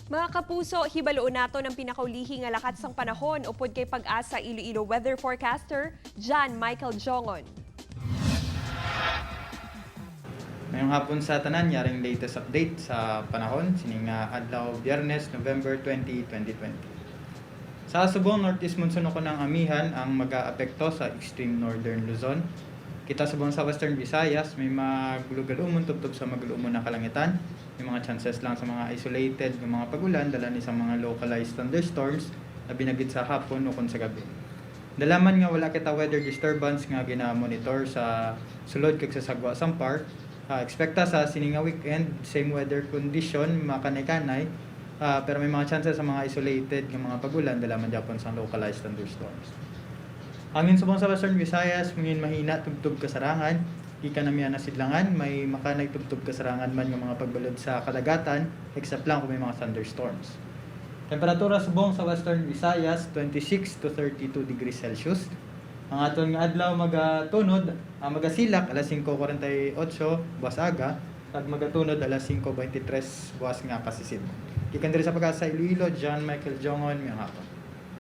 Mga kapuso, hibaluon nato ng pinakaulihi nga lakat sang panahon upod kay PAGASA Iloilo weather forecaster John Michael Jongon. Ngayong hapon sa tanan, yaring latest update sa panahon, sining nga adlaw Biyernes, November 20, 2020. Sa subong, northeast monsoon ako ng amihan ang mag-aapekto sa extreme northern Luzon. Kita subong sa Western Visayas, may maglugalumon tubtob sa maglumon na kalangitan. May mga chances lang sa mga isolated ng mga pagulan dala ni sa mga localized thunderstorms na binagit sa hapon o kung sa gabi. Dalaman nga wala kita weather disturbance nga gina-monitor sa sulod kag sa sagwa sampar. Expecta sa sininga weekend same weather condition makanay-kanay, pero may mga chances sa mga isolated nga mga pagulan dalaman japon sa localized thunderstorms. Hangin subong sa Western Visayas mangin mahina tubtob kasarangan gikan na na sidlangan, may makanay tubtob kasarangan man nga mga pagbalod sa kadagatan except lang kung may mga thunderstorms. Temperatura subong sa Western Visayas, 26 to 32 degrees Celsius. Ang aton nga adlaw magatunod, magasilak alas 5:48 buwas aga kag magatunod alas 5:23 buwas nga pasisib. Gikan diri sa PAGASA Iloilo, John Michael Jongon, maayong hapon.